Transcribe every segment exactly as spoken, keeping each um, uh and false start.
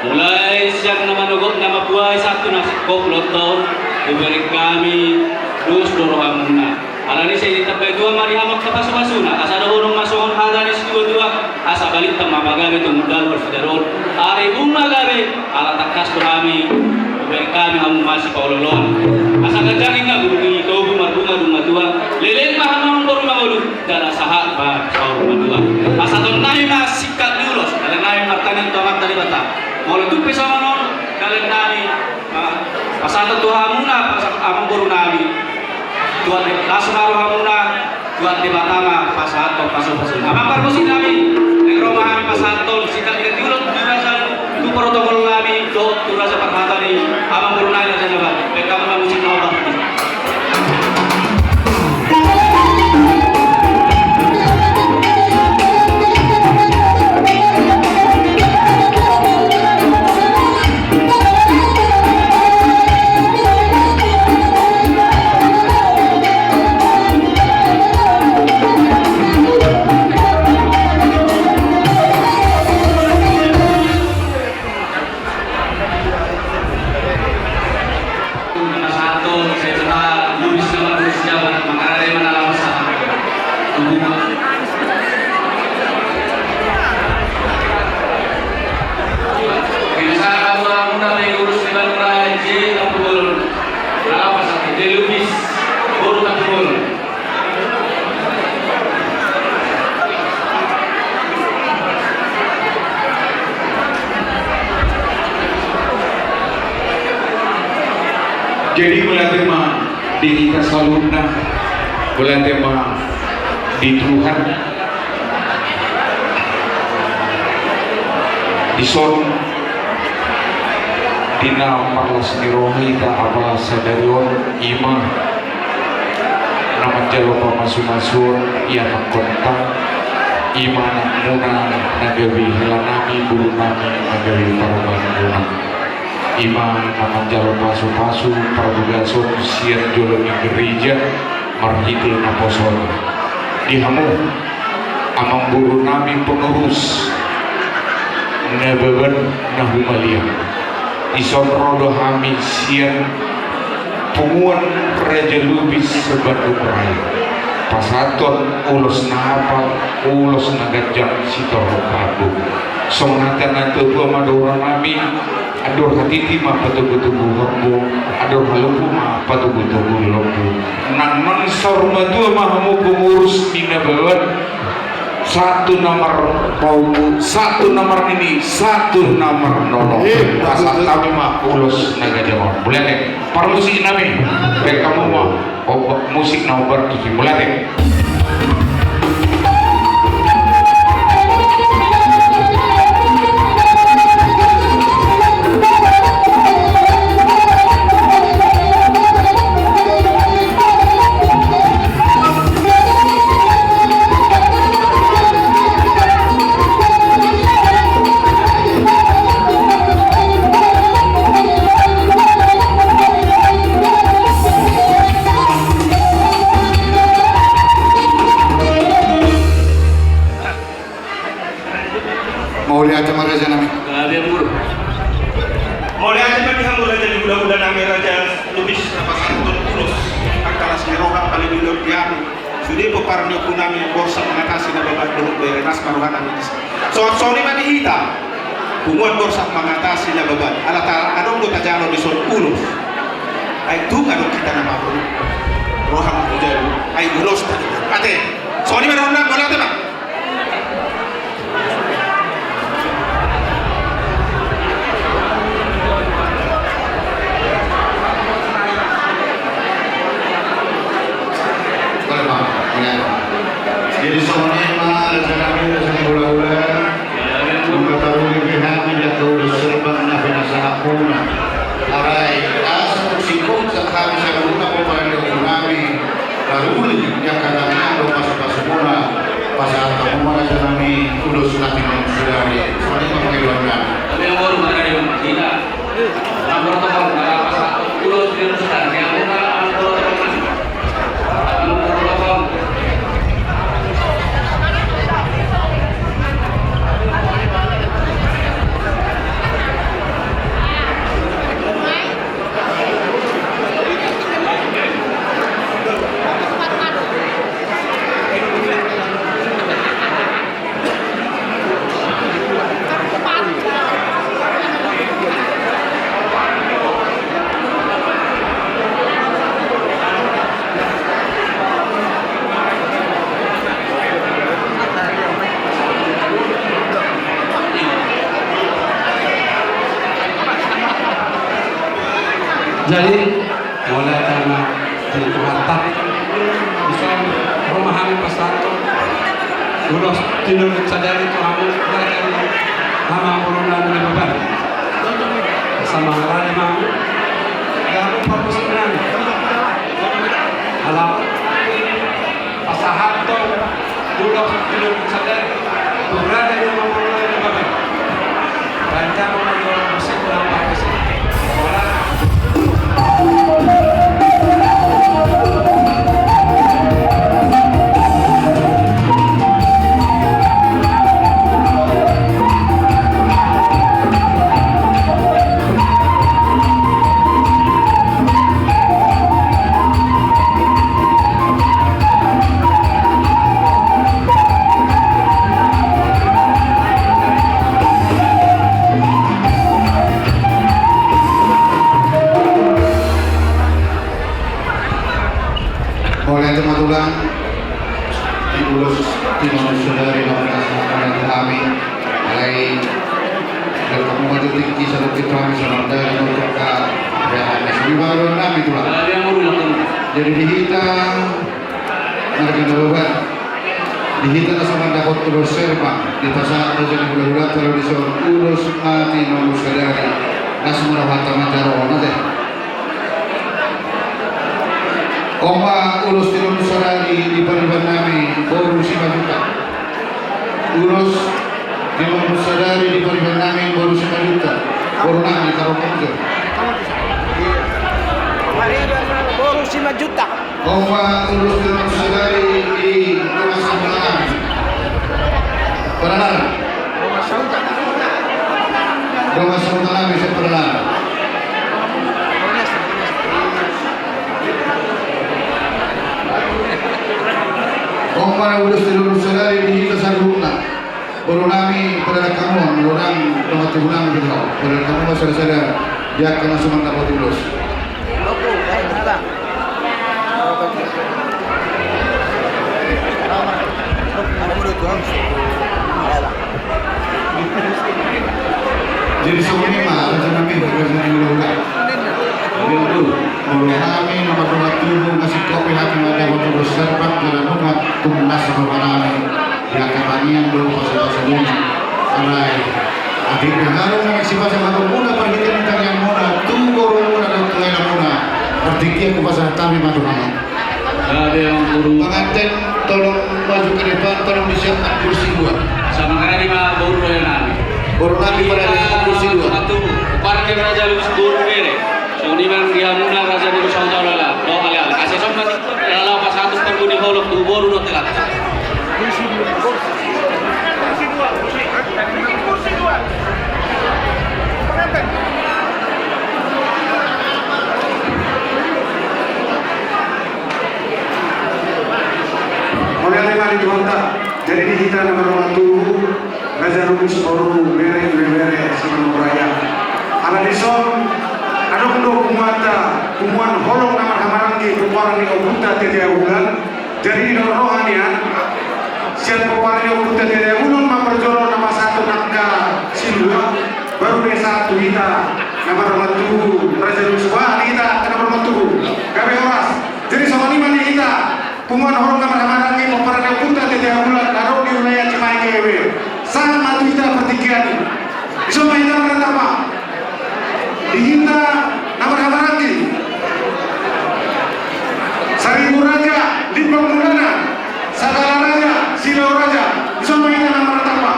Mulai sian na manogot na mambuhai sahat tu na singkop, ulaonta on hubereng hami dos do rohamuna. Alani i sai ditambai Tuhan ma di hamu angka pasupasuna, asa dohonon ma songon hata ni situatua, asa balintang ma pagabe tumundalhon sidaroon. Ari bung ma gabe, ala tangkas do hami hubereng hami hamu masipaolooloan. Asa ganjang ma bulung i tobu marbunga dung matua. Leleng ma hamu amangboru mangolu, jala sahat ma saur matua. Pasahatonnami ma singkat ni ulos, dalan nami martangiang tu Amanta Debata. Molo tung pe songon on dalan nami, pasahaton tu hamuna, pasahat amangboru nami. Tuhan Debata, las ma rohamuna, Tuhan Debata ma pasahathon pasupasuna. Amang parmusik nami, naeng ro ma hami pasahathon singkat ni ulos tu raja, tu protokol nami dohot tu raja parhata ni amangboru nami, raja na bahat. Baen hamu ma musik na opat. Jadi mauliate ma di hita saluhutna, mauliate ma di Tuhan. Dison di na marlas ni roha hita apala sadari on, i ma na manjalo pamasumasuon ianakhonta, i ma anakmuna na gabe helanami, borunami na gabe parumaenmuna. I ma na manjalo pasupasu parbogason sian jolo ni gereja marhite naposo on. Di hamu amangborunami pengurus Nababan na humaliang, dison ro do hami sian punguan Raja Lubis se-Bandung Raya pasahathon ulos na hapal, ulos na ganjang sitorop rambu. Songon hata ni natuatua ma dohononnami: Andor hatiti ma patogutogu horbo, andor halumpang ma patogutogu lombu. Nang nang saur matua ma hamu pengurus ni Nababan, sahat tu na marpaumur, sahat tu na marnini, sahat tu na marnono. Eh, pasahat hami ma ulos na ganjang on. Mauliate. Parmusik nami, baen hamu ma oba-, musik na opat tusi. Mauliate. Mauliate ma raja nami. Gabe mulu. Mauliate ma di hamu raja ni hulahula nami, Raja Lubis, na pasahathon ulos angka las ni roha paling di hami. Sude pomparan ni ompu nami Borsak Mangatasi Nababan dohot bere, las ma roha nami. Songon i ma di hita punguan Borsak Mangatasi Nababan, ala ta adong do tajalo dison ulos. Ai tung adong hita na marhite roha manjalo, ai ulos tadi. Ate, songon i ma dohononnami, mauliate ma. Jadi songon i ma raja nami, raja ni hulahula. Nunga taruli be hami di angka ulos serba na pinasahatmuna. Alai asa tung singkop hami saluhutna pomparan ni ompu nami, taruli di angka tangiang dohot pasupasumuna. Pasahat Jadi, mulai karena di Tuhanta, bisa rumah kami pasahat ulos tilu sadari tu hamu, mulai karena nama corona ini beban. Sama rani mau, ya, permusiman. Alam. Pasahathon ulos tilu sadari tu rade ni hamu, rade ni bagas. Baen hamu ma ulos tilu sadari. Mauliate ma tulang, di ulos tilu sadari na pasahathon hami. Alai, dok hamu ma tu tingki, sadok tu hami, salam dari untuk ka, ya, hami sini baru nami tulang. Jadi di hita marga Nababan, di hita na so mandapot ulos serbang, dipasahat raja ni hulahulanta do dison ulos na tilu sadari, na so marhata manjalo on ate. On ma ulos tilu sadari di pariban nami boru Simanjuntak. Ulos tilu sadari di pariban nami boru Simanjuntak. Boru nami, taruh pun. Pariban nami boru Simanjuntak. On ma ulos tilu sadari di dongan sahuta nami. Peranan. Dongan sahuta nami, si Peranan. On ma ulos tilu sadari di hita saluhutna. Boru nami, padalan hamu ma, boru nami, dongan tubu nami, boru nami, padalan hamu ma sada-sada di angka na so mandapot ulos. Jadi songon i ma, raja nami, raja nami hulahula. Boru nami, nomor dongan tubu, na singkop i hami mandapot ulos serbang, jala nunga tung nasa roha nami. Di angka tangiang do, pasupasu muna. Alai, atik na harum na sipasangap muna, parhitean ni tangiang muna tu boru muna dohot tu hela muna, partingkian hupasahat hami ma tu hamu. Panganten, tolong maju ke depan, tolong disiapkan kursi dua. Sama kali ma boru nami. Boru nami, pada kursi dua. Parke raja lus boru bere. Songon i ma di hamuna raja ni sahuta hulahula. Dohot ale-ale. Asa songon i ma laho pasahat parguni holong tu boru dohot hela. Mauliate ma di Tuhanta. Jadi di hita na mardongan tubu, raja ni boru, bere, ibebere, simanungkun raja. Ala dison, adong do punguanta, punguan holong na marhahamaranggi, pomparan ni ompunta Tia Tia Bulan. Jadi di roha nian, sian pomparan ni ompunta Tia Tia Bulan ma parjolo na pasahathon angka silua, baru dipasahat tu hita na mardongan tubu, raja ni boru, di hita na mardongan tubu. Gabe horas. Jadi songon i ma di hita. Punguan holong na marhahamaranggi, pomparan ni ompunta Tia Tia Bulan, na adong di wilayah Cimahi Kewe. Sahat ma tu hita partingkian. Dison ma hita martamba. Di hita na marhahamaranggi. Saribu Raja, Limbong Mulana, Sagala Raja, Silau Raja. Dison ma hita na martamba.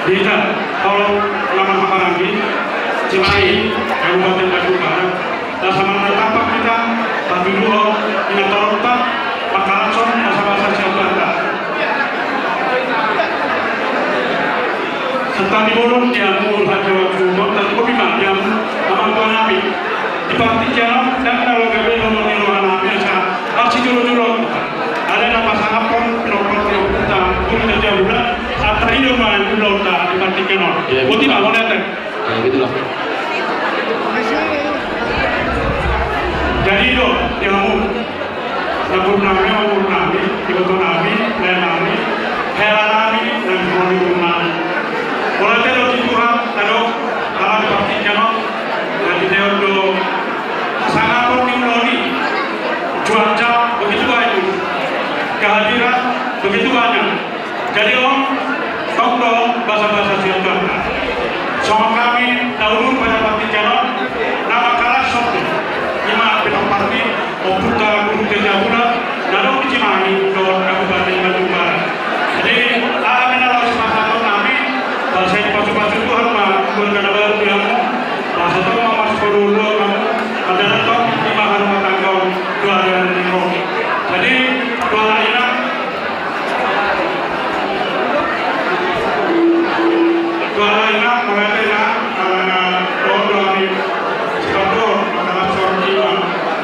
Di hita, holong na marhahamaranggi, Cimahi, Kabupaten Bandung. Jadi on, tong do basa-basa sian Tuhan. Songon hami na udur pada partingkian on, na mangkalashon do, ima pinompar ni ompunta Guru Gajah Bulan, na adong di Cimahi dohot Kabupaten Bandung Barat. Jadi, aha ma na laho sipasahaton nami, basa ni pasu-pasu Tuhan ma keluarga na baru di hamu, basa tong ma marsipaolo-oloan hamu, mandarat tong ima harumah tangga on tu ari-ari ni roha. Jadi, tu halak inang, tu halak inang, mauliate inang, ala na ro do hami sipatupaon, ala na songon i ma,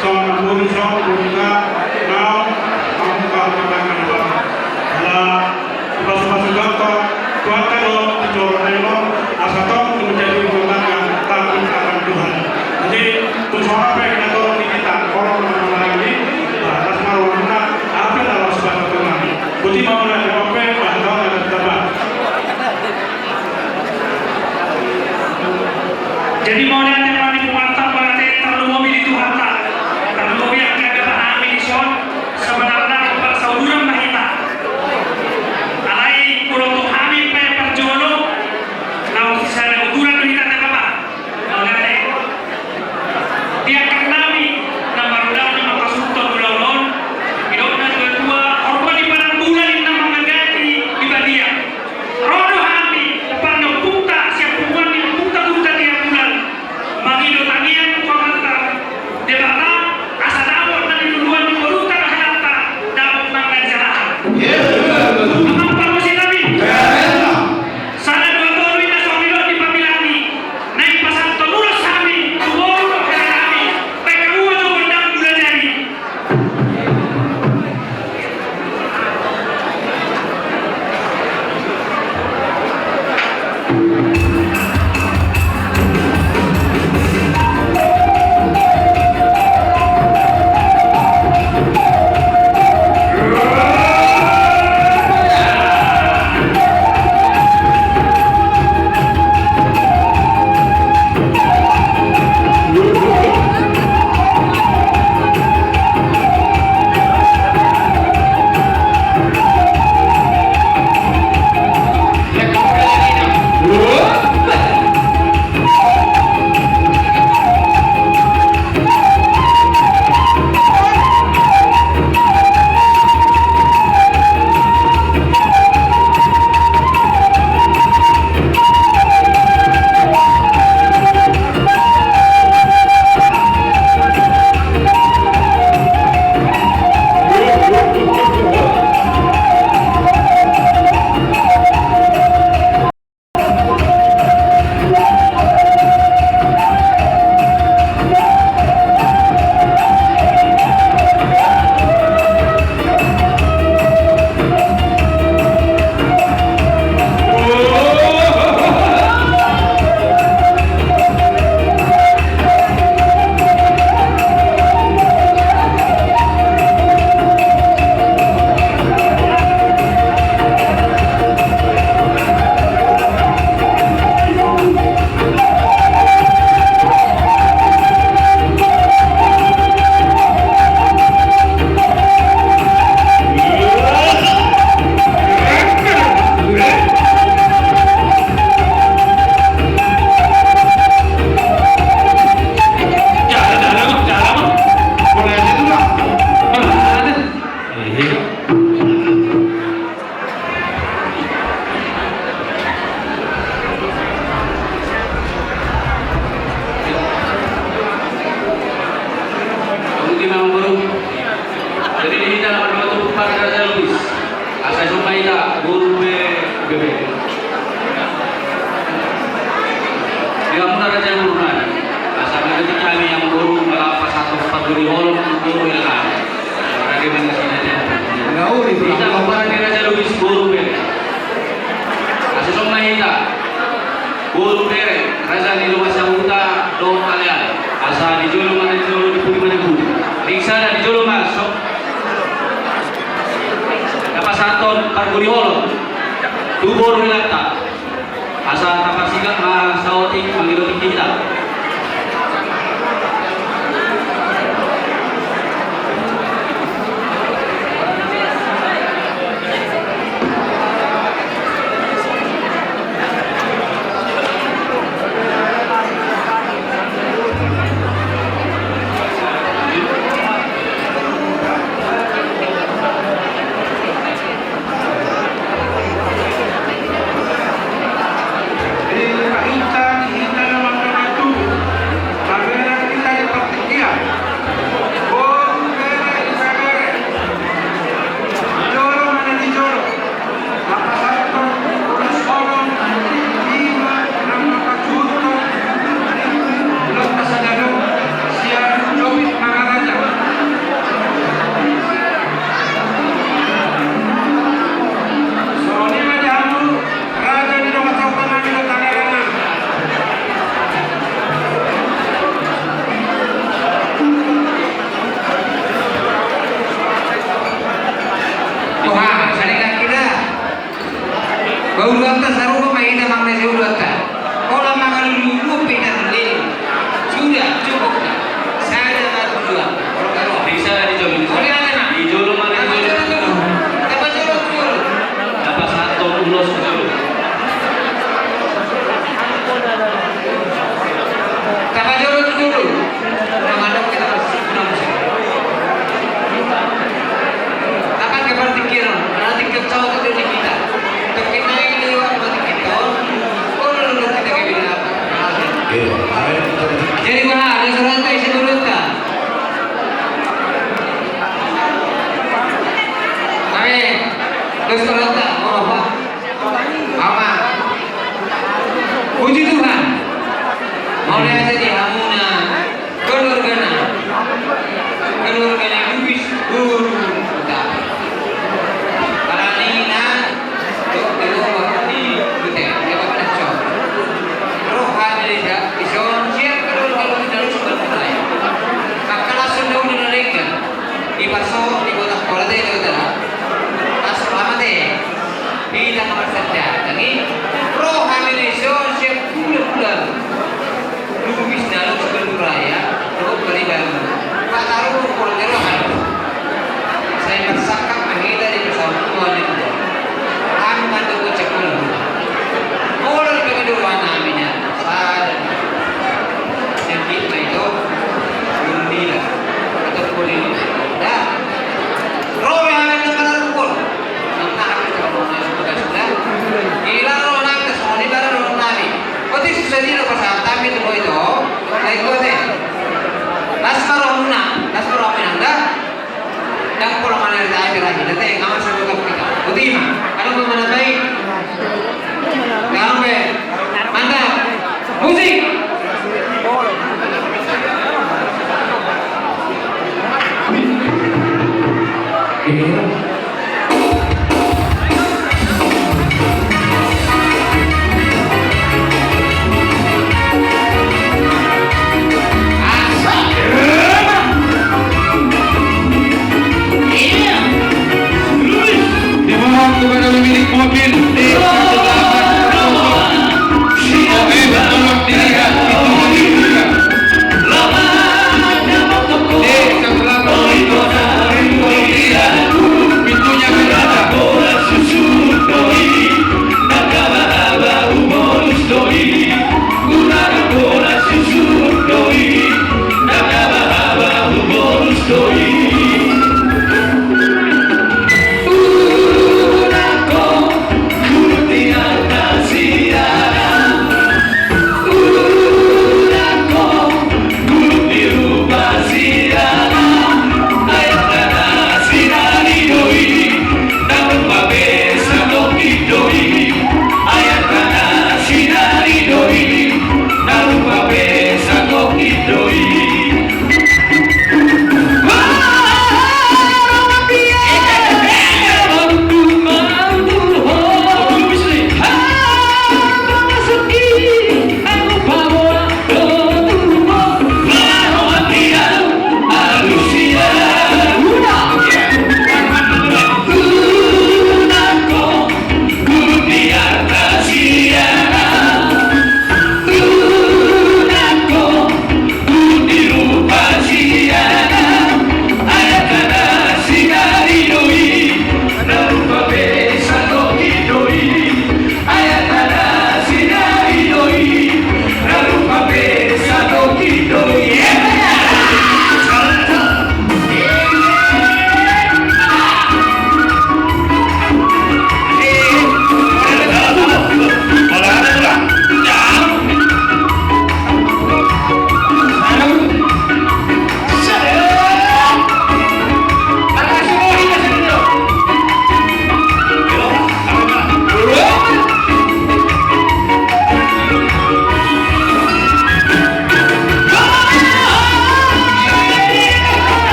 songon boru, songon boru na, naung mamungka rumah tangga na baru. Ala dipasu-pasu Tuhanta, Tuhanta do dijou na i ma, asa tong menjadi rumah tangga takut akan Tuhan. Jadi, tung songon on pe na tolong di hita, tolong na manghatai i, bah, las marumah tangga, aha pe na laho sipasahaton nami. Boti ma mauliate, ope, bah, tolong na tamba. Jadi mauliate ma di Tuhanta, mauliate tarlumobi di Tuhanta, tarlumobi angka bapa nami dison, sebenarna bapa sauduran ma hita. Alai molo tu hami pe parjolo, naung sisada uduran do hita ate bapa. Mauliate. Di angka nami na marulaon na mangkasuhut ulaon on, didok natua-tua, horbo ni padang bulan ninna mangagati di badia. Ro do hami, ompunta, sian punguan ni ompunta Guru Gajah Bulan, mangido tangiang tu Amanta Debata, asa dapot na niluluan ni borunta dohot helanta, dapot manang na dijalahan. Amang parmusik nami. Sada dua tolu, inna songon i do di pamilami. Naeng pasahathon ulos hami tu boru dohot hela nami. Baen hamu ma jo gondang mula jadi. Boti ma amangboru. Jadi di hita na marboru tu Raja Lubis. Asa dison ma hita boru pe bere. Di hamuna raja boru nami. Asa mangidoti hami amangboru, molo pasahathon parguri holong tu boru hela nami. Rage manang sinate. Hita boru ni Raja Lubis boru bere. Asa dison ma hita boru bere, raja ni dongan sahuta dohot aleale. Asa di jolo ma na di jolo, di pudi ma na di pudi. Ring sada di jolo ma so tapasahathon parguri holong tu boru helanta. Asa tapasingot ma saotik mangido tingki hita. Mana ada aja lagi, nanti kawan saya buka kita. Utima, ada mau mana baik? Kawan be, mantap. Musik. Dimohon kepada pemilik mobil di perjalanan, si O M, tolong dilihat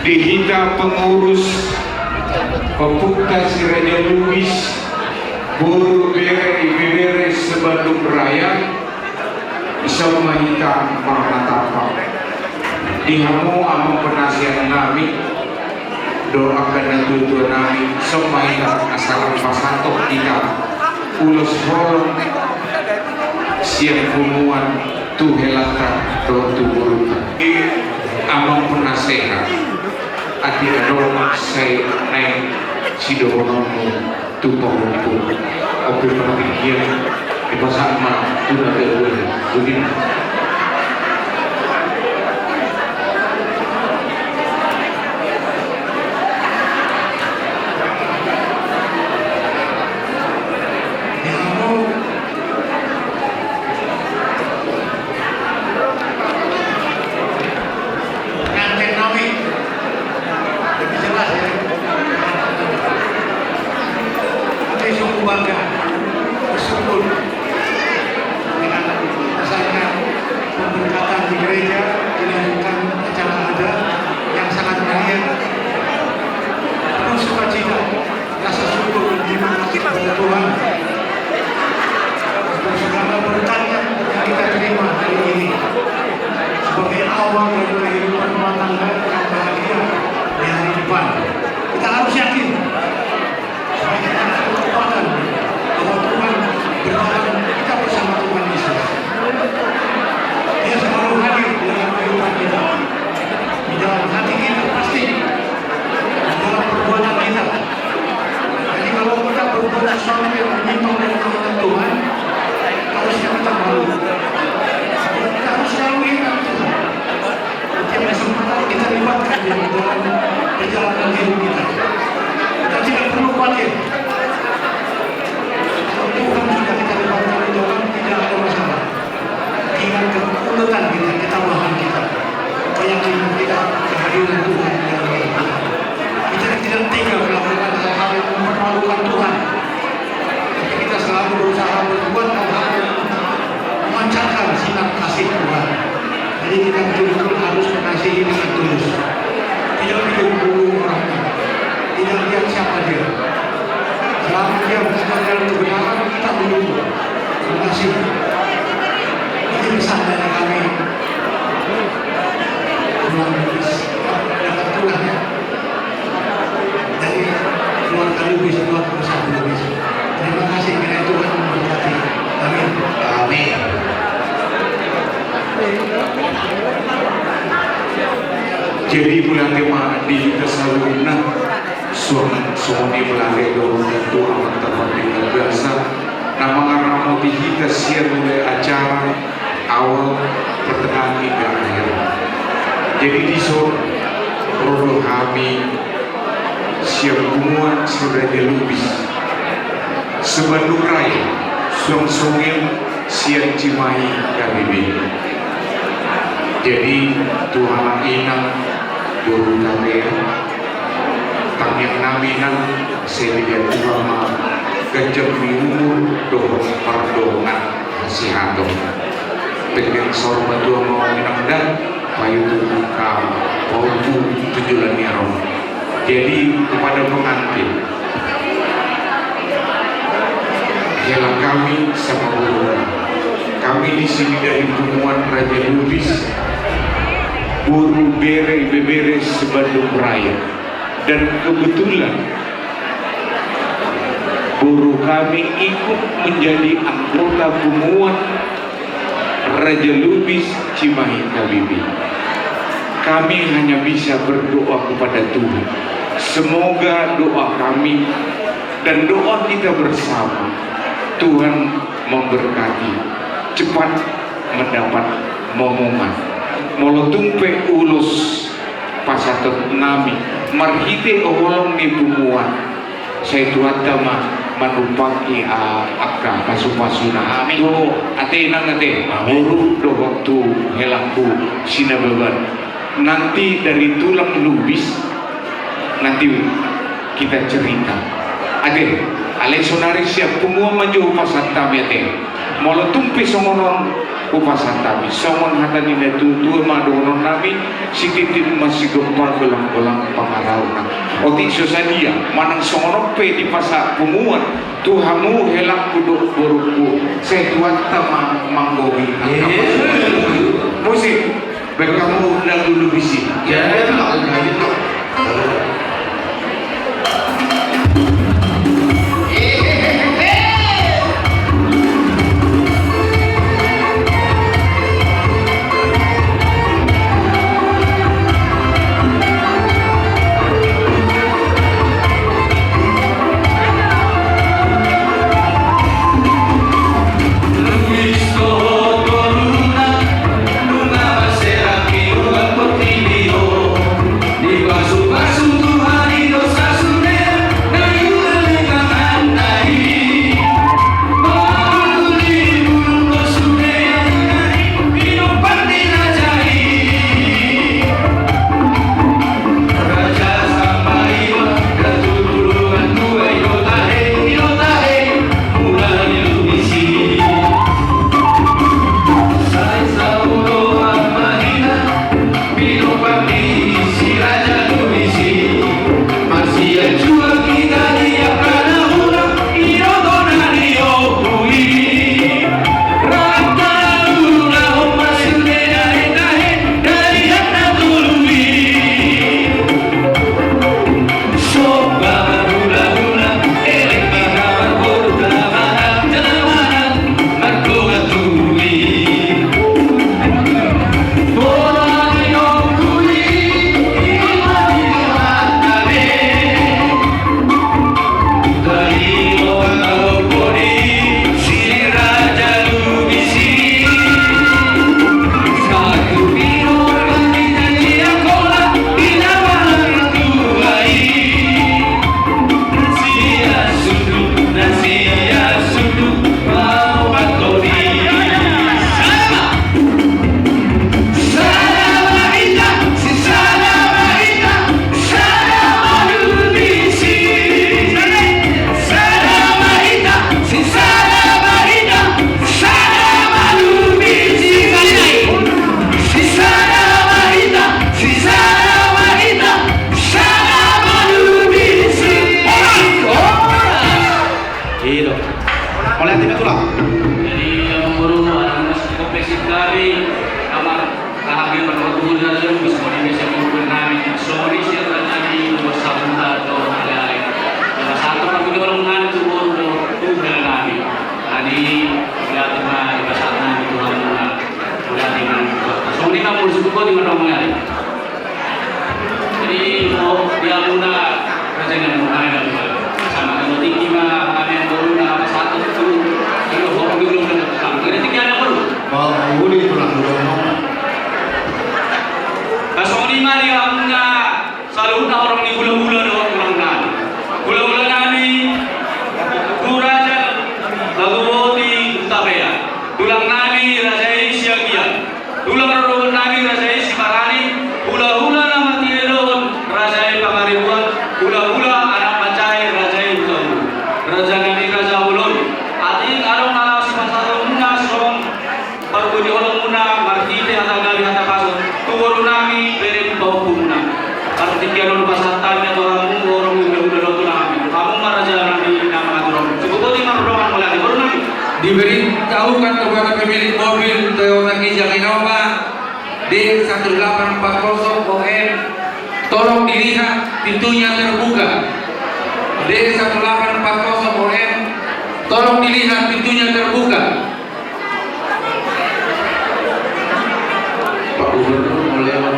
Di hita pengurus, ompunta si Raja Lubis, boru, bere, ibebere se-Bandung Raya, dison ma hita marnatampak. Di hamu amang penasehat nami dohot angka natuatua nami, dison ma hita asa pasahathon hita ulos holong sian punguan tu helanta dohot tu borunta. Amang penasehat, atik adong sai naeng sidohononmu tu pahompu, on pe partingkian, dipasahat ma tu na gabe. Boti ma. Pengantin nami, lebih jelas ya. Kami sungguh bangga, bersyukur dengan besarnya pemberkatan di gereja, dilanjutkan acara adat yang sangat meriah, penuh sukacita. Rasa syukur dan terima kasih kepada Tuhan untuk segala berkat yang kita terima hari ini sebagai awal dari kehidupan rumah tangga yang bahagia di hari depan. Kita harus yakin supaya kita kekuatan bahwa Tuhan berjalan, kita bersama Tuhan Yesus. Dia selalu hadir di dalam kehidupan kita, di dalam hati kita pasti, di dalam perbuatan kita. Jadi kalau kita berbuat sesuatu yang menyimpang dari firman Tuhan, harusnya kita malu. Kita harus selalu ingat Tuhan. Setiap kesempatan kita libatkan di dalam perjalanan hidup kita. Kita tidak perlu khawatir. Kalau Tuhan sudah kita libatkan di dalam, tidak ada masalah. Dengan kekuatan kita, ketabahan kita, keyakinan kita, kehadiran Tuhan di dalam hidup kita. Kita tidak tega melakukan hal-hal yang mempermalukan Tuhan. Tapi kita selalu berusaha berbuat hal-hal yang memancarkan sinar kasih Tuhan. Jadi kita betul-betul harus mengasihi dengan tulus. Tidak pilih dulu orangnya. Tidak lihat siapa dia. Selama dia berada dalam kebenaran, kita menunggu. Terima kasih. Ini pesan dari kami. Pulang, pulang ya. Dari keluarga Lubis, keluarga besar Lubis. Terima kasih, kiranya Tuhan memberkati. Amin. Amin. Jadi, mauliate ma di hita saluhutna, suang songon i mauliate dohot tu amanta partingkian basa na mangaramoti hita sian mulai acara awal, pertengahan hingga akhir. Jadi dison ro do hami sian punguan si Raja Lubis se-Bandung Raya, suang songon i sian Cimahi K B B. Jadi tu anak inang boru Tabea, tangiang nami nang sai dilehon Tuhan ma ganjang ni umur dohot pardonganan hasihaton. Pengkeng saur matua ma inang da, paihut tu angka pahompu tu joloan ni ari on. Jadi kepada pengantin, hela kami sama boru, kami di sini dari punguan Raja Lubis, boru, bere, ibebere se-Bandung Raya. Dan kebetulan boru kami ikut menjadi anggota punguan Raja Lubis Cimahi K B B. Kami hanya bisa berdoa kepada Tuhan. Semoga doa kami dan doa kita bersama, Tuhan memberkati, cepat mendapat momongan. Molo tung pe ulos pasahaton nami marhite holong ni punguan, sai Tuhanta ma manumpahi, a, angka pasupasuna. Amin. Tu, ate inang, ate. Amin. Boru dohot tu helangku si Nababan. Nanti dari tulang Lubis, nanti kita cerita. Ate, alai sonari sian punguan ma jo pasahat nami, ate. Molo tung pe songon on, hupasahat hami songon hata ni natuatua ma dohononnami: Sititi ma sigompa, golanggolang pangarahutna. Otik so sadia manang songon on pe dipasahat punguan tu hamu helangku dohot borungku, sai Tuhanta ma manggohi angka pasupasu. Musik. Baen hamu lagu Lubis i. Ya, ya, ya. Jadi, amang boru, anak mas, kompesi kami, amang, kami berdoa dulu dari yang bisa menjadi siapa pun nami, semua isi akan nami, buat sabuta, doa, alai-alai. Salah satu kami dorong nami tu boru, tu nami. Jadi, mauliate ma di pasahat nami tu hamuna. Mauliate ma. Songon i ma, molo suku kau di mana mauliate. Jadi, oh, di hamuna, raja ni hamuna, ya, sama dengan tinggi ma, kami yang boru, na, apa satu tu, ayo, boru dulu, kan, jadi tinggi anak boru. Mau, uli, tulang, tulang. Songon i ma di hamuna, saluhutna horong ni hulahula dohot tulang nami. Hulahula nami, tu raja, lagu boti, Hutabean. Tulang nami, raja i Siagian. Tulang rorobot nami, raja i Sibarani. Hulahula na martinodohon, raja i Pangaribuan. Hulahula anak mansai, raja i Hutauruk. Raja nami, raja bolon. Atik adong na laho sipasahatonmuna songon parpudi holongmuna marhite hata gabe hata pasu tu boru nami, bere ni pahompumuna. Partingkian on pasahat hami ma tu hamu, horong ni hulahula dohot tulang nami. Hamu ma raja nami na mangaturhon. Cukup boti ma, rombongan, mauliate boru nami. Diberitahukan kepada pemilik mobil Toyota Kijang Innova D satu delapan empat kosong O M, tolong dilihat pintunya terbuka. D satu delapan empat kosong O M, tolong dilihat pintunya terbuka. Pak Gubernur mau lewat.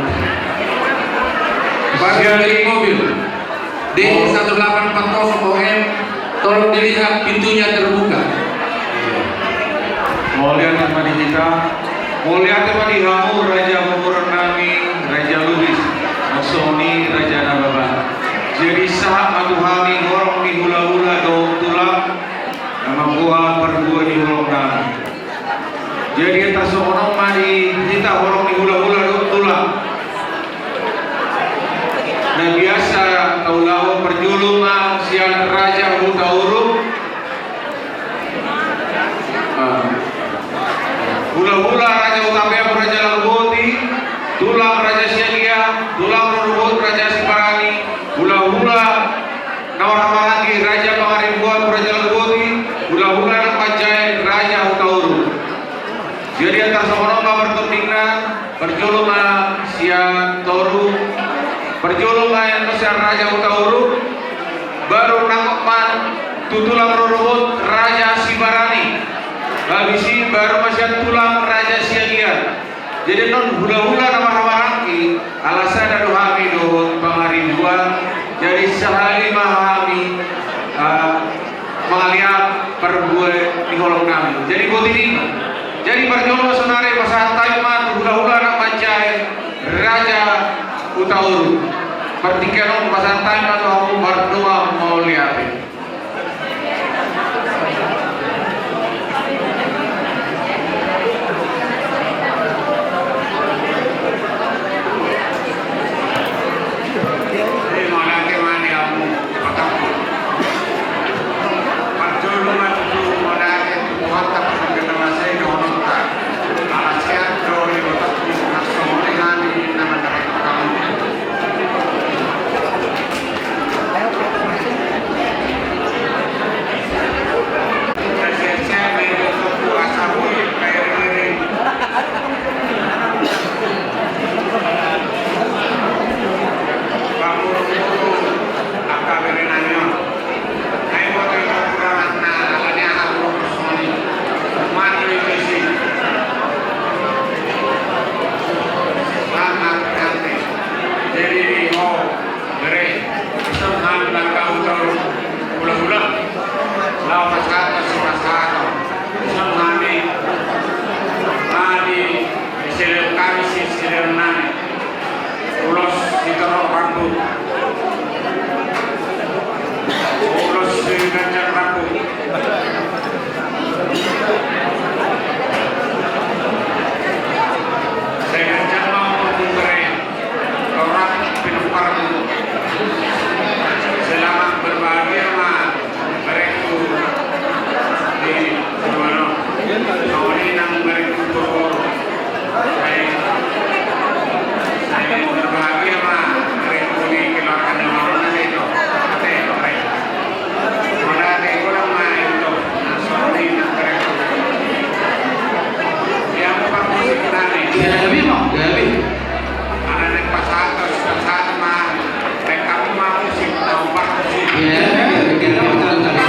Pak, dari mobil. D satu delapan empat kosong O M, tolong dilihat pintunya terbuka. Mauliate ma di hita, mauliate ma di hamu raja boru nami, raja Lubis, songon i raja Nababan. Jadi sahat ma tu hami horong ni hulahula dohot tulang, na mamboan parbue ni holong nami. Jadi, tarsongon on ma di hita horong ni hulahula dohot tulang. Na biasa taulahon parjolo ma sian raja Hutauruk. Ah, Ma sian Toru, parjolo ma sian Raja Hutauruk, baru nangkok ma tu tulang rorobot Raja Sibarani, habis i baru ma sian tulang Raja Siagian. Jadi annon hulahula na marhahamaranggi, ala sada do hami dohot pangaribuan, jadi sahali ma hami, eh, mangaliat parbue ni holong nami. Jadi boti ni. Jadi parjolo sonari pasahat hami ma tu hulahula na manjae Raja Hutauruk. Partingkian on pasahat hami ma tu hamu mardongan mauliate. Jadi, ho, bere, dison hami marga Hutauruk, hulahula, laho pasahathon sipasahaton. Dison hami, hami, silehon hami, si, silehon nami. Ulos sitorop rambu. Ulos siganjang rambu. Sai ganjang ma umurmu bere, torop pinomparmu. Selamat berbahagia ma berengku di Sumbawa. Songon i nang berengku boru. Sai, sai berbahagia ma berengku di keluarga Sumbawa i do. Ate, ate. Mauliate, godang ma i do. Songon i nang berengku. Ia, musik nami. Gabe ma, gabe. Ala naeng pasahat, pasahat ma. Naeng hamu ma musik, naeng pasahat musik. Ia, gabe, gabe, gabe.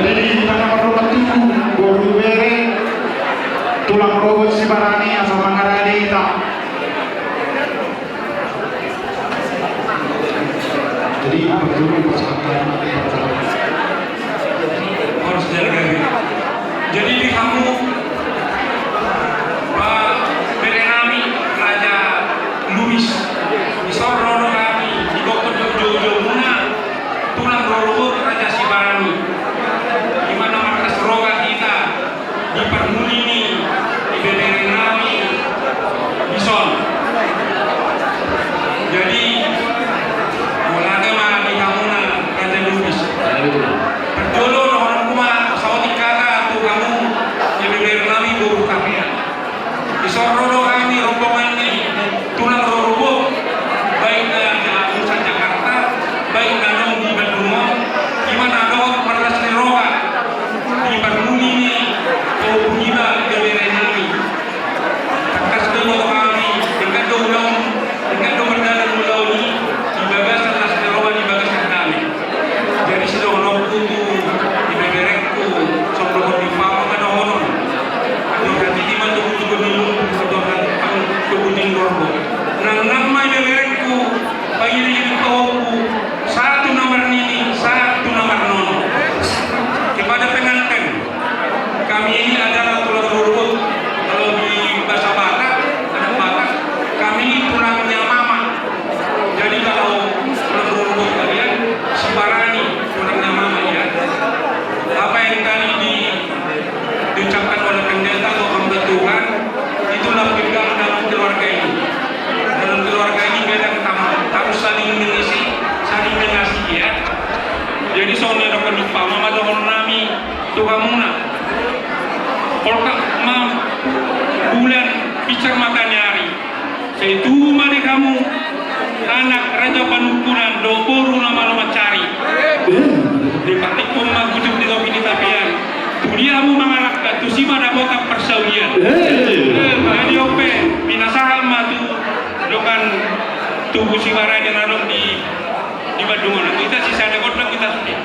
Jadi di tangga parroha tu boru, bere, tulang rorobot Sibarani, asa mangarade hita. Jadi, apa tu, pas apa, apa, apa. Harus jaga diri. Jadi, di hamu, Pak, bere nami, Raja Lubis, dison ro do hami, di gokhon do uju-ujumuna, tulang rorobot Raja Sibarani. Di mana markas roga hita, di parmuli ni, di bebere nami, dison. Jadi, mauliate ma di hamuna, tu hamuna. Poltak ma bulan, pinsar mata ni ari. Sai tubu ma di hamu anak raja panungkunan dohot boru na malo mansari. Dipartingkon ma gujur di topi ni tapian. Tudia hamu mangalangka, tusi ma dapotan parsaulian. Jadi on pe pinasahat ma tu dongan tubu Sibarani na adong di, di Bandung on. Hita sisada gondang hita sude.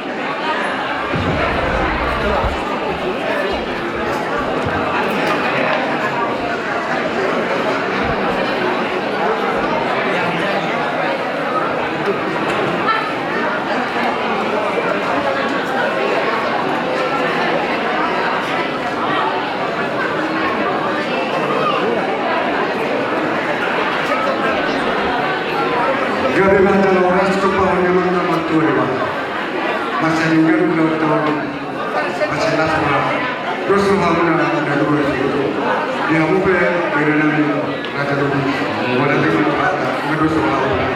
Gabe ma jala horas tu pahompu ni amanta martua Debata. Masa ni ngolu na taon, masa las ma. Dos rohamuna na dua di situ. Di hamu pe, bere nami, raja dohot boru, mauliate ma tu Debata, na dos rohamuna.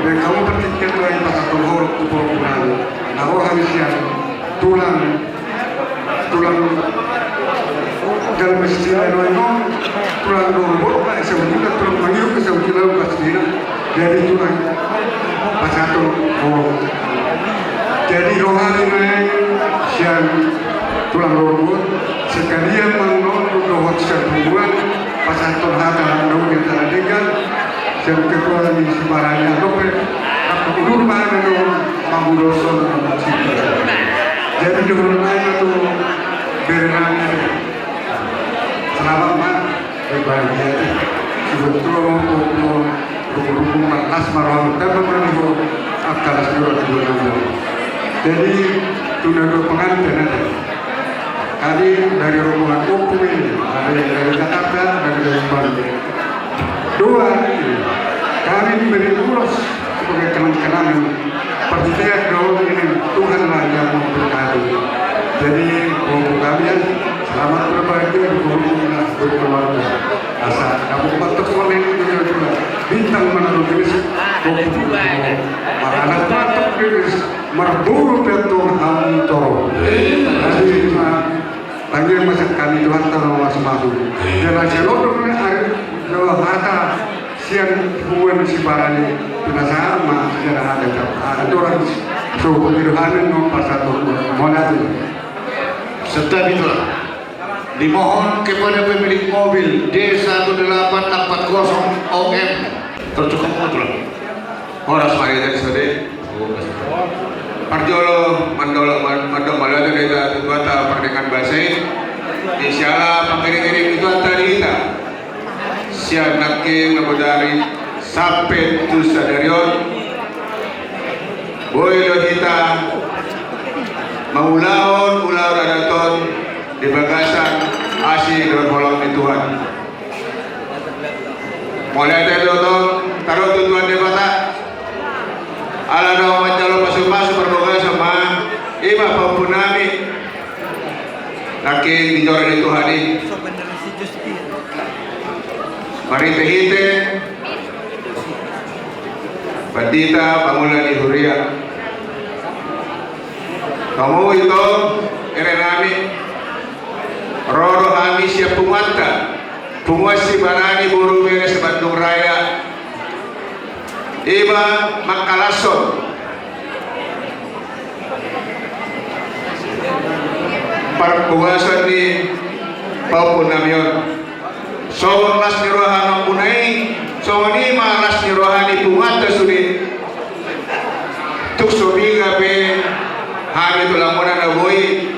Baen hamu partingkian tu ahu, pasahathon holong tu pahompu nami. Na ro hami sian tulang, tulang, jala mesti lain lain on, tulang dohot boru, esa uji na tulang mangihut, esa uji na upas dina. Jadi tulang pasahathon holong. Jadi roha ni naeng sian tulang dohot boru, sekalian manang dohot sian punguan, pasahathon hata na uli di antara denggan, sian ketua ni Sibarani, adong pe ulur ma na do mangudoson. Jadi dohonon nai ma tu bere nami, selamat ma berbahagia. Sebetulnya mau, mau, ruku-ruku, las ma roha, tamba ma di ho angka las ni roha tu dua nami. Jadi tu na dua pengantin aja. Kami dari rombongan Ompung ini, ada yang dari Jakarta, ada yang dari Bandung. Dua ini, kami diberi ulos sebagai kenang-kenangan. Percaya dong ini, Tuhanlah yang memberkati. Jadi, untuk kami ya, selamat berbahagia, berkeluarga, berkeluarga. Asa dapat bantu sekolah ini juga, juga. Bintang menurut Inggris, maka anak bantu Inggris. Marburu pe antong hamu torop. Jadi, tangiang ma sian hami Tuhanta na mamasu-masu. Jala sian on do ari do hata sian punguan Sibarani, pinasahat ma sian hata, hata dorang so pemilu hami no pasal tu mona tu. Serta itulah. Dimohon kepada pemilik mobil D satu delapan empat kosong O M. Tercukup betul. Horas ma di hita sude. Parjolo mandok, mandok mauliate ma di hita tu Tuhanta pardenggan basa i. Di siala pangiring-iring ni Tuhanta di hita. Sian nangkin na bodari sampe tu sadari on. Boi do hita mangulahon ulaon adat on di bagasan asi dohot holong ni Tuhan. Mauliate do tong taruhon tu Tuhan Debata. Ala naung manjalo pasu-pasu parbagason ma, i ma pahompu nami. Nangkin dijoro ni Tuhan i. Marhite-hite Pandita pangula ni huria. Hamu ito, ere nami, ro do hami sian punguanta, punguan Sibarani boru bere se-Bandung Raya. Iba mangkalashon parbagason ni pahompu nami on. Songon las ni roha ni pahompu nami, songon i ma las ni roha ni punguanta sude. Tung so piga pe hami tulang muna na boi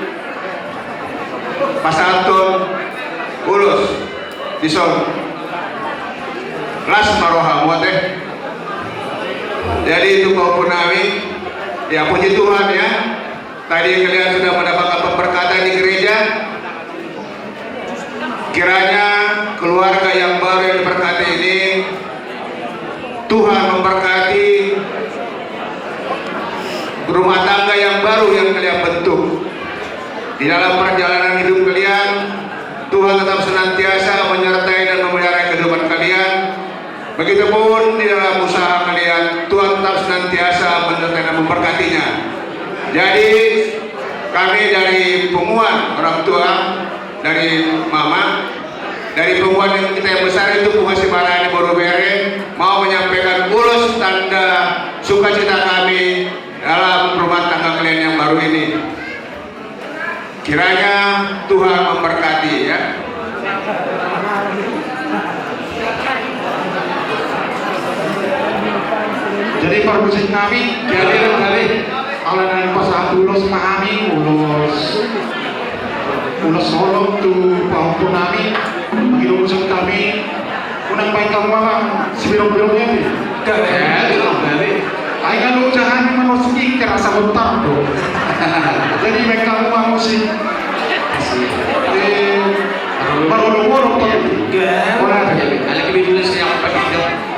pasahathon ulos dison, las ma rohamu ate. Jadi tu pahompu nami, ya puji Tuhan ya. Tadi kalian sudah mendapatkan pemberkatan di gereja. Kiranya keluarga yang baru yang diberkati ini, Tuhan memberkati rumah tangga yang baru yang kalian bentuk. Di dalam perjalanan hidup kalian, Tuhan tetap senantiasa menyertai dan memelihara kehidupan kalian. Begitupun di dalam usaha kalian, Tuhan tetap senantiasa menyertai dan memberkatinya. Jadi, Kami dari Punguan, orang tua dari mama, dari Punguan yang kita yang besar itu, Punguan Sibarani Boru Bere, mau menyampaikan ulos tanda sukacita kami dalam rumah tangga kalian yang baru ini. Kiranya Tuhan memberkati, ya. Jadi, parmusik nami, jadi nami, ala nami pasahat ulos ma hami, ulos, ulos holong tu pahompu nami, mangido ulos hami, unang baen hamu ma sibirong-birong i. Ai, kalau usaha ni manusia kerasa botar do. Jadi, mereka mau musik. Eh, baru baru tuh. Orang ada. Ada kebetulan siapa kita?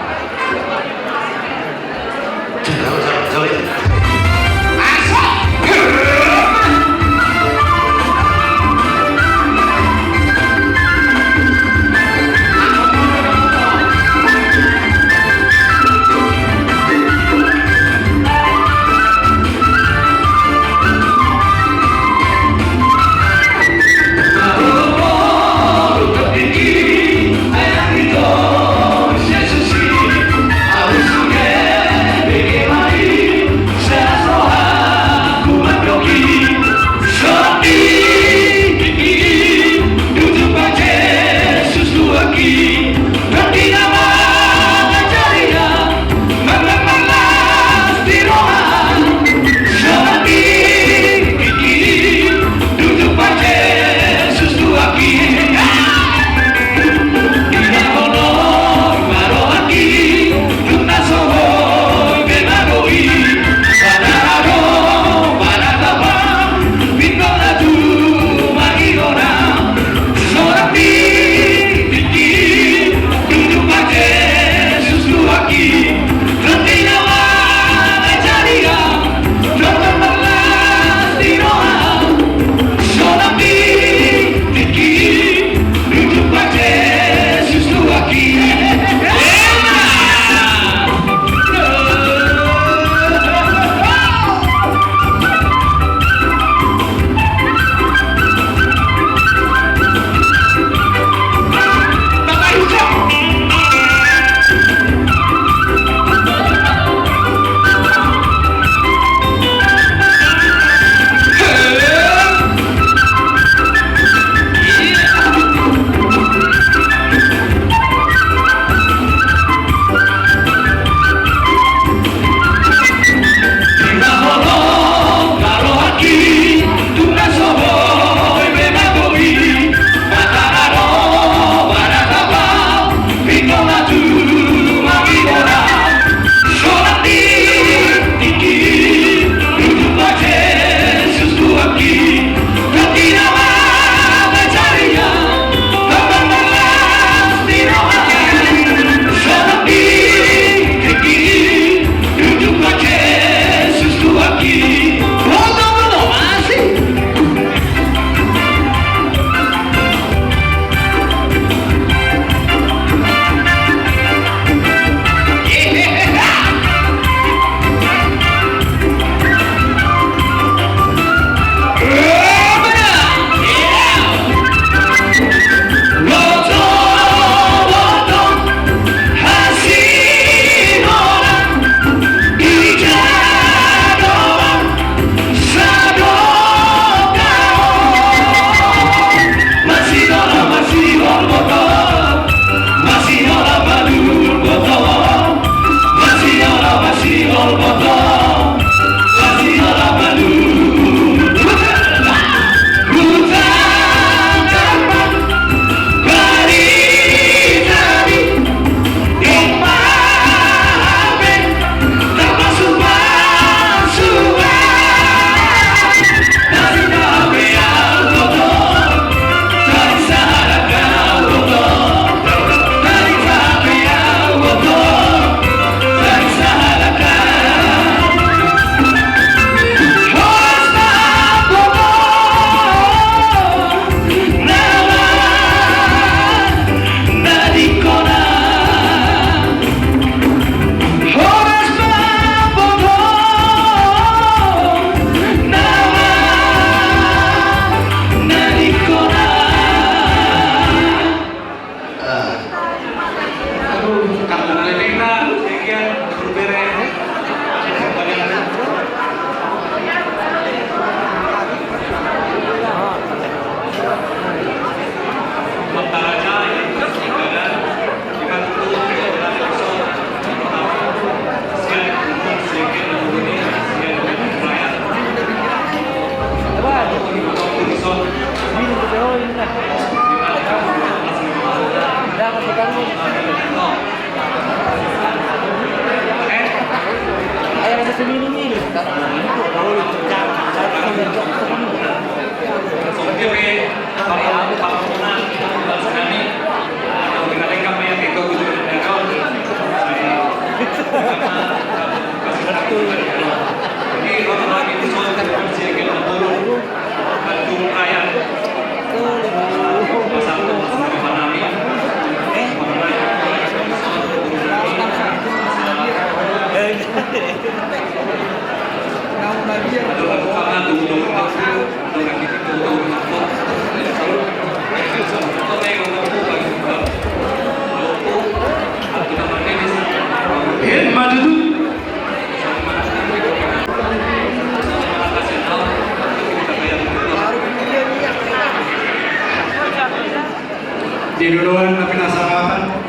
Di loloan na pinasahapan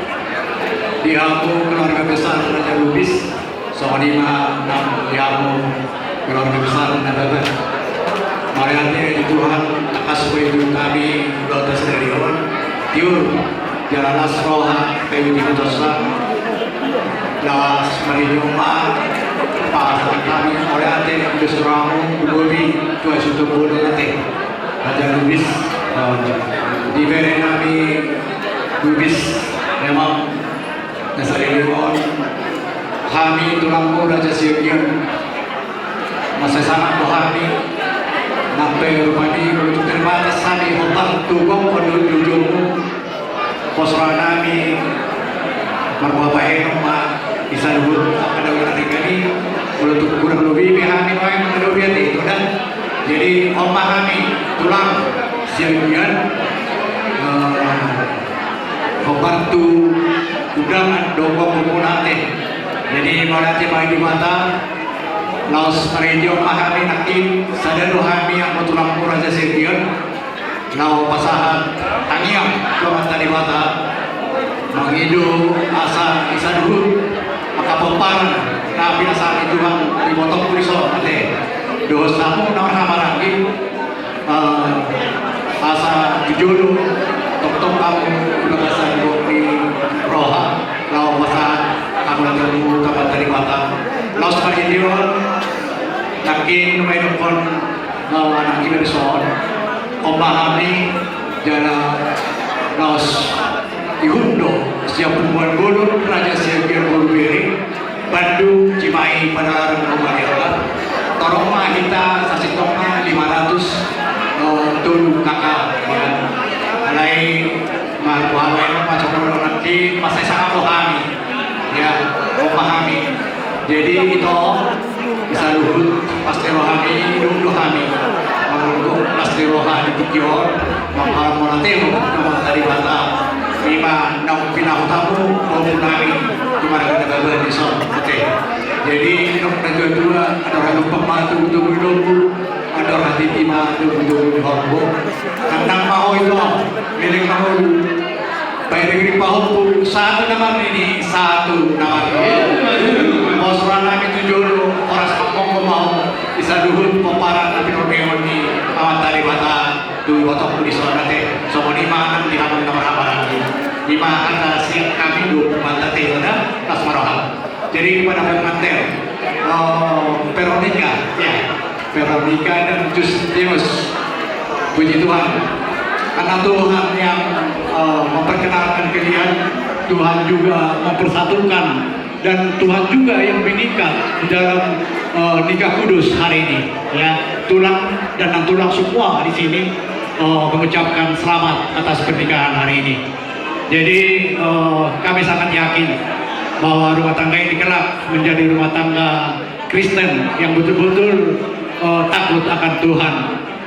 di hamu keluarga besar Raja Lubis, songon i ma nang di hamu keluarga besar Nababan. Mauliate di Tuhan, tangkas hupaihut hami di bagasan sadari on, tiur jala las roha, paihuthon hami, las maridi on ma pasahat hami mauliate di bagasan rohamu, tu Bobi, tu Aisutong Bolon ate. Raja Lubis, eh, di bere nami Lubis, memang na saleleng on hami tulangmu Raja Siagian. Mansai sangap do hami, nang pe rupani molo tung terbatas hami hombar tu gok on dohot jolomu. Pos roha nami marboa bahenon ma di saluhut angka dalan na ringan i, molo tung kurang lobi pe hami nuaeng mangalobi ate, itu da. Jadi on ma hami tulang Siagian, eh, hombar tu undangan dohot gokhonmuna ate. Jadi mauliate ma di Debata, laos maridi on ma hami nangkin, sada do hami anggo tulangmu Raja Siagian, laho pasahat tangiang tu Amanta Debata, mangido asa di saluhut angka pomparan na pinasahat ni Tuhan di ibotongku dison ate, dohot hamu na marhahamaranggi, eh, asa tu jolo tongtong hamu di bagasan gok ni roha, laho pasahat hamu na tolu tu Amanta Debata. Laos maridi on nangkin nunga idokkon, eh, anak iba dison, on ma hami jala laos ihut do sian punguan bolon Raja Siagian boru bere, Bandung, Cimahi, Padalarang, Rumah Dewata. Torop ma hita sasintongna lima ratus, eh, tolu K K. Alai marboa bahenon ma songon on nangkin, mansai sangap do hami. Ya, on ma hami. Jadi ito, di saluhut pasti roha hami, dung do hami marungkuk, pasti roha di tingki on, mangkaholongi mauliate tu Amanta Debata. Ima naung pinahut hamu pahompu nami tu marga Nababan dison ate. Jadi nang na tuatua, andor halumpang ma togutogu ni lombu, andor hatiti ma togutogu ni horbo. Tandang ma ho ito, leleng ma ngolu. Pairingiring pahompu, sahat tu na marnini, sahat tu na marnono. Pos roha nami tu jolo, horas mangkongkong ma ho di saluhut pomparan na pinarmehon ni Amanta Debata tu ibotongku dison ate. Songon i ma nang di hamu na marhahamaranggi. Ima hata sian hami dohot Amanta Debata, las ma roha. Jadi kepada pengantin, eh, Veronica, ya, Veronica dan Justinus. Puji Tuhan, karena Tuhan yang, eh, memperkenalkan kalian, Tuhan juga mempersatukan, dan Tuhan juga yang mengikat di dalam, eh, nikah kudus hari ini. Ya, tulang dan nantulang semua di sini, eh, mengucapkan selamat atas pernikahan hari ini. Jadi, eh, kami sangat yakin bahwa rumah tangga ini kelak menjadi rumah tangga Kristen yang betul-betul, eh, takut akan Tuhan.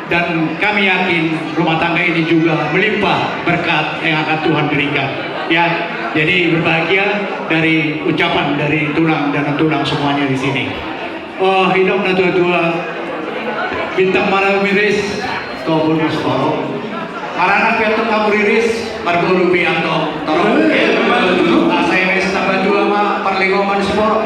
Dan kami yakin rumah tangga ini juga melimpah berkat yang akan Tuhan berikan. Ya, jadi berbahagia dari ucapan dari tulang dan tulang semuanya di sini. Oh, hidop na tuatua, bintang maramiris, topul na siporo. Maranak pe antong hamu riris, marboru pe antong torop. Asa eme sitamba tua ma parlinggoman siporo.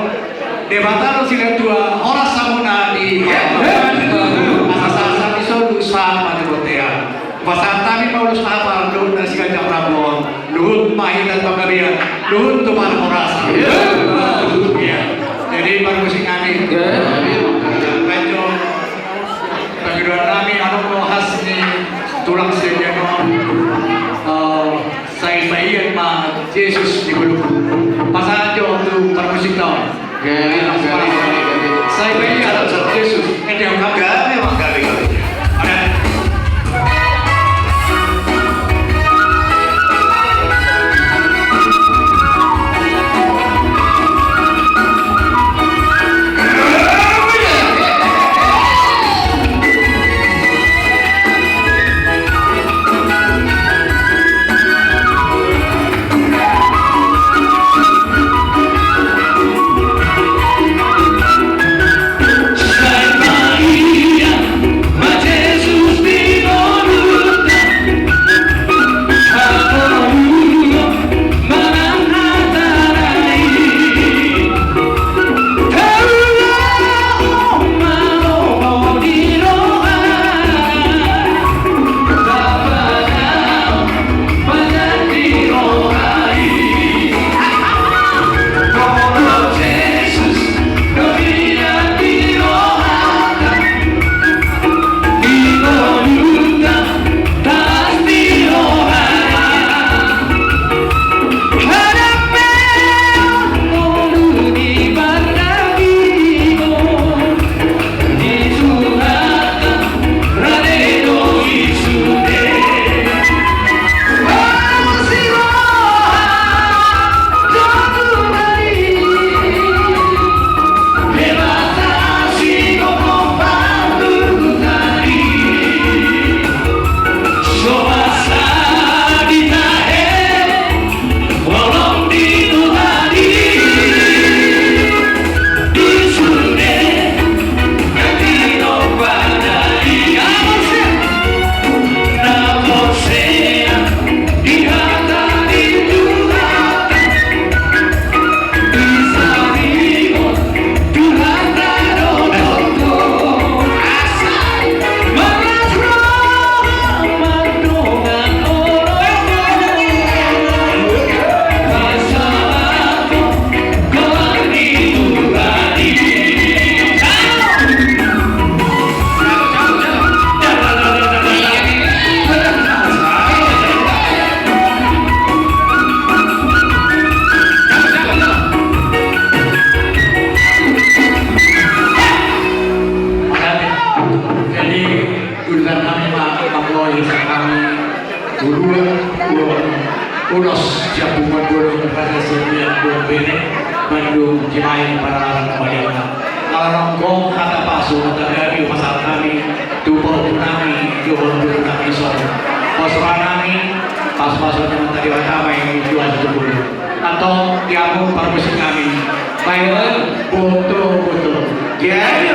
Debata do silehon tua, horas hamuna di asa sahat-sahat ni solu, sahat ma di bontean. Pasahat Paulus Napar, luhut na siganjang na buang, luhut ma hita tu panggabean, luhut tu parhorasan. Iya. Jadi parmusik nami. Iya. Ranjo, pangidoan nami, anu, rohas ni tulang sian Januari. Eh, sai paihut ma Jesus di gulungku. Pasahat jo tu parmusik na on. Gabe, gabe, gabe, gabe. Sai paihut Jesus, ende hau gabe. Gabe, gabe, gabe. Ada. Jadi, urusan nami ma, ma, urusan, urusan, ulos sian punguan dolok, rasa sian ia, buat bene, Bandung, Cimahi, Padalarang, Padiangan. Ala nunga hata pasu, hata gabe, pasahat nami tu pahompu nami, tu pahompu nami, so. Pasupasu nami, pasupasu nami, tadi hata mai, tu asu tu bulu. Atau, di hamu parmusik nami. Baik, boto, boto. Jadi,